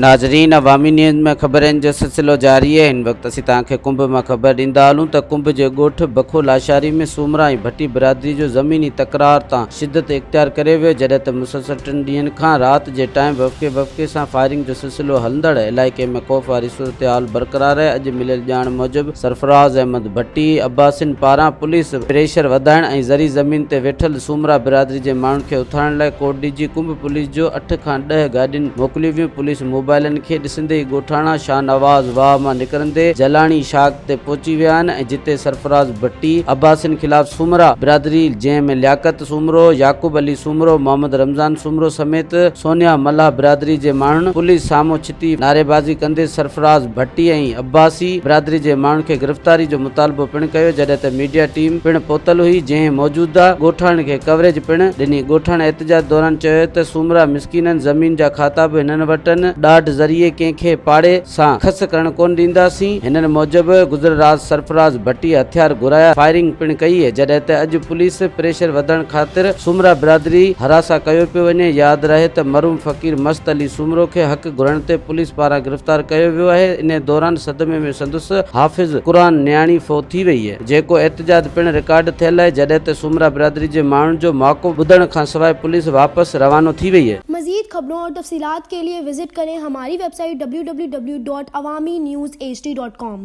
ناظرين عوامي نيوز ۾ خبرن جو سلسلو جاري آهي هن وقت اسين توهان کي ڪنب مان خبر ڏيندا هلون ته ڪنب جي ڳوٺ بکو لاشاري ۾ سومرا ۽ ڀٽي برادري جو زميني تڪرار تان شدت اختيار ڪري ويو جڏهن ته مسلسل ٽن ڏينهن کان رات جي ٽائيم وقفي وقفي سان فائرنگ جو سلسلو هلندڙ علائقي ۾ خوف واري صورتحال برقرار آهي اڄ مليل ڄاڻ موجب سرفراز احمد ڀٽي عباسين پاران پوليس پريشر وڌائڻ ۽ زرعي زمين تي ويٺل سومرا برادري جي ماڻهن کي اٿارڻ لاء ڪوٽڏيجي ڪنب پوليس جو اٺ کان ڏهه گاڏين موڪليون ويون، پوليس موبائلن کي ڏسندي ئي ڳوٺاڻا شاهنواز واهه مان نڪرندي جلاڻي شاخ تي پهچي ويا آهن ۽ جتي سرفراز ڀٽي عباسين خلاف سومرا برادري جنهن ۾ لياقت سومرو، يعقوب علي سومرو، محمد رمضان سومرو سميت سونيا ملاح برادري جي ماڻهن پوليس سامهون ڇتي نعريبازي ڪندي سرفراز ڀٽي ۽ عباسي برادري جي ماڻهن کي گرفتاري جو مطالبو پڻ ڪيو جڏهن ته ميڊيا ٽيم پڻ پهتل هئي جنهن موجوده ڳوٺاڻن کي ڪوريج پڻ ڏني ڳوٺاڻن احتجاج دوران چيو ته سومرا مسڪينن زمين جا کاتا به هنن وٽن ڏاڍ ذريعي ڪنهن کي پاڙي سان کس ڪرڻ ڪونه ڏينداسين هنن موجب گذريل رات سرفراز ڀٽي هٿيار گهرايا فائرنگ پڻ ڪئي جڏهن ته اڄ پوليس پريشر وڌڻ خاطر سومرا برادري هراسان ڪيو پيو وڃي ياد رهي ته مرحوم فقير مست علي سومرو کي حق گهرڻ تي پوليس پاران گرفتار ڪيو ويو آهي، انهي دوران صدمي ۾ سندس حافظ قرآن نياڻي فوت ٿي وئي، جيڪو احتجاج پڻ رڪارڊ ٿيل آهي، جڏهن ته سومرا برادري جي ماڻهن جو موقف ٻڌڻ کانسواء پوليس واپس روانو ٿي وئي. مزيد خبرون اور تفصيلات کے لئے وزٽ ڪرين ھماري web site www.awamiNewsHD.com.